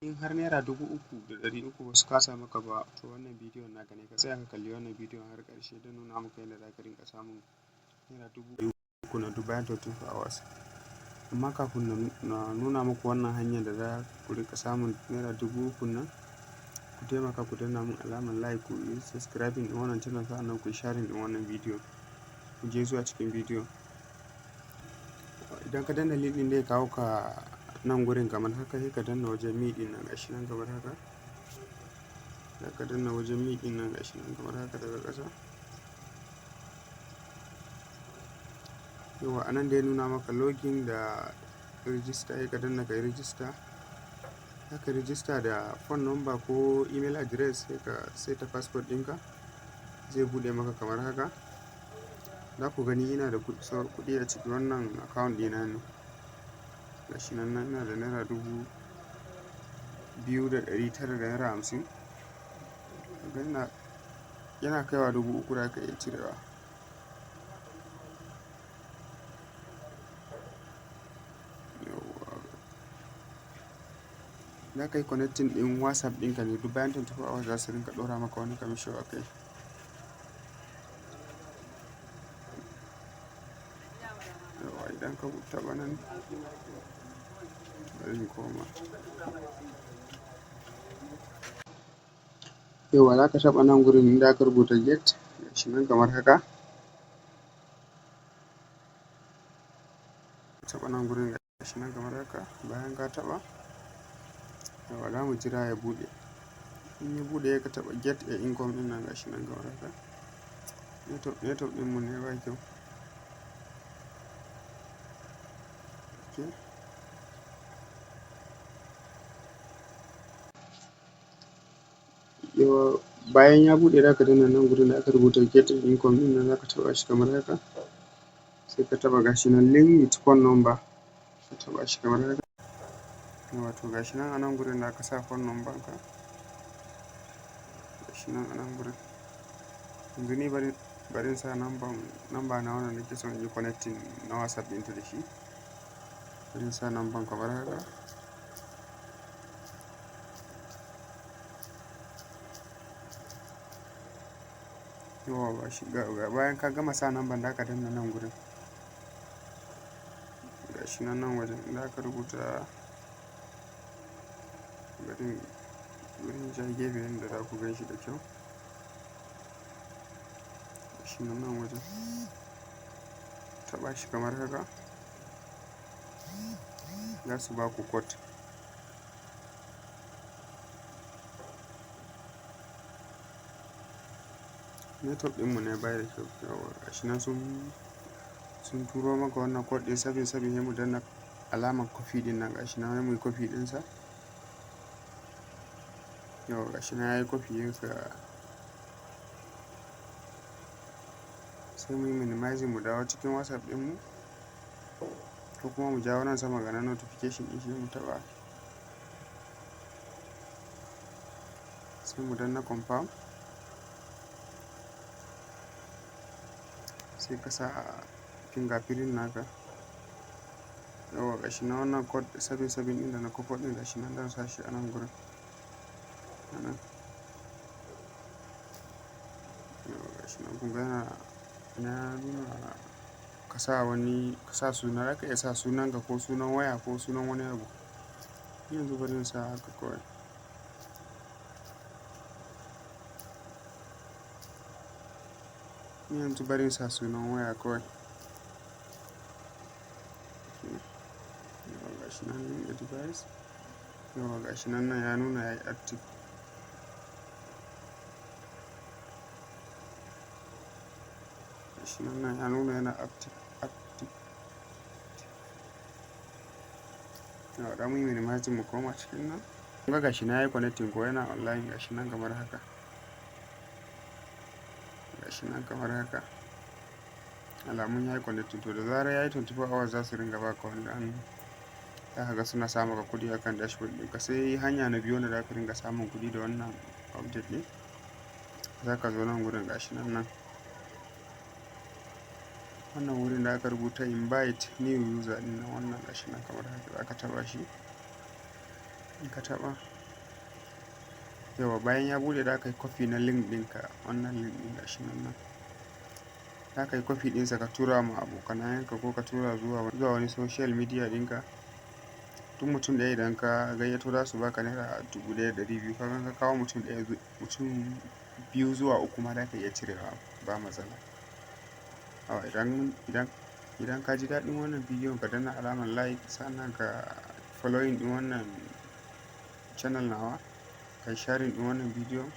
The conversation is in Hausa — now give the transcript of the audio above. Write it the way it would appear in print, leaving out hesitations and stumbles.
In har ₦3,300 ba su kasa maka ba, to wannan bidiyon naka ne. Ka tsaya ka kalli wannan bidiyon har ƙarshe don nuna maka yadda za ka rinƙa samun ₦3,300 na duk bayan 24 hours. Amma kafin na nuna muku wannan hanyar da za ku riƙa samun ₦3,000 nan, ku taimaka ku danna min alamar like, ku yi subscribing ɗin wannan channel, sa'annan ku yi sharing ɗin wannan bidiyon. Ku je zuwa cikin bidiyon. Idan ka danna link ɗin, zai kawo ka nan gurin kamar haka. Sai ka danna wajen me ɗin nan, gashi nan kamar haka. Za ka danna wajen me ɗin nan, gashi nan kamar haka daga ƙasa. Yawwa, a nan dai nuna maka login da register, sai ka danna ka yi register. Za ka register da phone number ko email address, sai ka saita password ɗinka, zai buɗe maka kamar haka. Za ku gani ina da kuɗi a ciki. Wannan account ɗina ne, gashi nan. Ina da ₦2,900.50. Yana kaiwa 3,000 za ka iya cirewa. Yawwa, za ka yi connecting ɗin WhatsApp ɗinka ne, duk bayan 24 hours za su rinƙa ɗora maka wani commission a kai. Yawwa, idan ka taɓa nan, bari in koma. Yawwa, za ka taɓa nan gurin inda aka rubuta get, gashi nan kamar haka. Taɓa nan gurin, gashi nan kamar haka. Bayan ka taɓa, yawwa, za mu jira ya buɗe. In ya buɗe, ka taɓa get a income ɗin nan, gashi nan kamar haka. Network ɗinmu ne ba kyau. Okay. Yawwa, bayan ya buɗe, za ka danna nan gurin da aka rubuta get income ɗin nan, za ka taɓa shi kamar haka. Sai ka taɓa, gashi nan, link with phone number, ka taɓa shi kamar haka. Wato gashi nan, a nan gurin za ka sa phone number ka, gashi nan a nan gurin. Yanzu ni bari in sa number na wanda nake son in yi connecting na WhatsApp ɗinta da shi. Bari in sa number kamar haka. Yawwa, gashi. Bayan ka gama sa number, za ka danna nan gurin, gashi nan, nan wajen inda aka rubuta. Bari in ja gefe yanda za ku gan shi da kyau. Gashi nan, nan wajen, taɓa shi kamar haka, za su ba ku code. Network ɗinmu ne baya da kyau. Yawwa, gashi nan sun turo maka wannan code ɗin 77. Sai mu danna alamar copy ɗin nan, gashi nan, sai mu yi copy ɗinsa. Yawwa, gashi nan yayi copy. Ka sai mu yi minimizing, mu dawo cikin WhatsApp ɗinmu, ko kuma mu jawo nan sama, ga na notification ɗin shi, mu taɓa, sai mu danna confirm. Sai ka sa fingerprint naka. Yawwa, gashi nan, wannan code 77 ɗin da na kwafo ɗin, gashi nan, zan sa shi a nan gurin, a nan. Yawwa, gashi nan, kun ga yana ya nuna ka sa wani, ka sa suna. Za ka iya sa sunanka ko sunan waya ko sunan wani abu. Ni yanzu bari in sa haka kawai. Ni yanzu bari in sa sunan waya kawai. Yawwa, gashi nan, a device. Yawwa, gashi nan, nan ya nuna yayi active. Gashi nan, nan ya nuna yana active, active. Yawwa, za mu yi minimizing, mu koma cikin nan. Kun ga gashi nan yayi connecting ko yana online, gashi nan kamar haka. Gashi nan kamar haka. Alamun yayi connecting. To, da zarar yayi 24 hours, za su ringa baka wani ɗan, za ka ga suna sa maka kuɗi akan dashboard ɗinka. Sai hanya na biyu wanda za ka ringa samun kuɗi da wannan update ɗin. Za ka zo nan gurin, gashi nan, nan. Wannan wurin da aka rubuta invite new user ɗin nan, wannan, gashi nan kamar haka, za ka taɓa shi. In ka taɓa, Yauwa, bayan ya buɗe, za ka yi copy na link ɗinka. Wannan link ɗin, gashi nan nan. Za ka yi copy ɗinsa ka tura ma abokanayenka ko ka tura zuwa wani social media ɗinka. Duk mutum ɗaya idan ka gayyato, za su baka ₦1,200. Ka ga ka kawo mutum ɗaya, mutum biyu zuwa uku ma za ka iya cirewa, ba matsala. Idan ka ji daɗin wannan bidiyon, ka danna alamar like, sannan ka following ɗin wannan channel nawa, ka yi sharing ɗin wannan bidiyon.